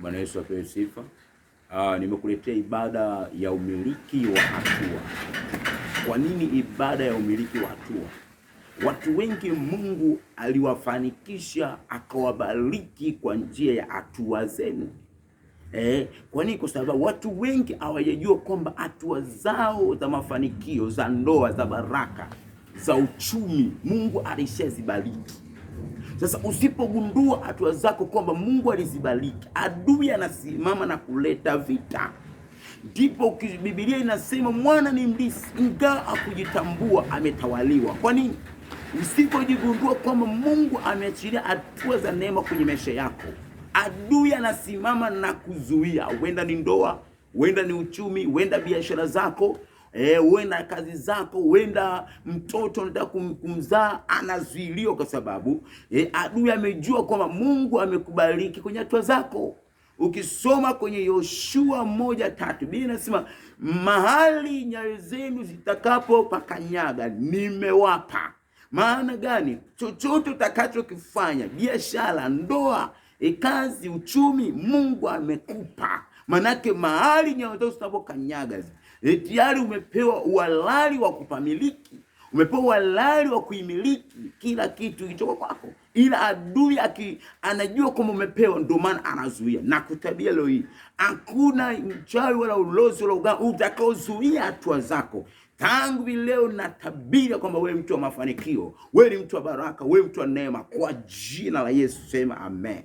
Bwana Yesu apewe sifa. Nimekuletea ibada ya umiliki wa hatua. Kwa nini ibada ya umiliki wa hatua? Watu wengi Mungu aliwafanikisha akawabariki kwa njia ya hatua zenu. Kwa nini? Kwa sababu watu wengi hawajajua kwamba hatua zao za mafanikio, za ndoa, za baraka, za uchumi, Mungu alishazibariki. Sasa usipogundua hatua zako kwamba Mungu alizibariki, adui anasimama na kuleta vita. Ndipo Biblia inasema mwana ni mlisi, ingawa akujitambua ametawaliwa. Kwa nini? Usipojigundua kwamba Mungu ameachilia hatua za neema kwenye maisha yako, adui anasimama na kuzuia. Huenda ni ndoa, huenda ni uchumi, huenda biashara zako, huenda kazi zako, huenda mtoto unataka kumzaa anazuiliwa, kwa sababu adui amejua kwamba Mungu amekubariki kwenye hatua zako. Ukisoma kwenye Yoshua 1:3, Biblia inasema mahali nyayo zenu zitakapopakanyaga nimewapa. Maana gani? Chochote utakachokifanya, biashara, ndoa, kazi, uchumi, Mungu amekupa. Manake mahali nyayo zako zitakapokanyaga tayari umepewa uhalali wa kupamiliki, umepewa uhalali wa kuimiliki kila kitu kilichoko kwako. Ila adui anajua kwamba umepewa, ndio maana anazuia. Na kutabia leo hii, hakuna mchawi wala ulozi wala uganga utakaozuia hatua zako. Tangu leo natabiri kwamba wewe mtu wa mafanikio, wewe ni mtu wa baraka, wewe mtu wa neema, kwa jina la Yesu sema amen.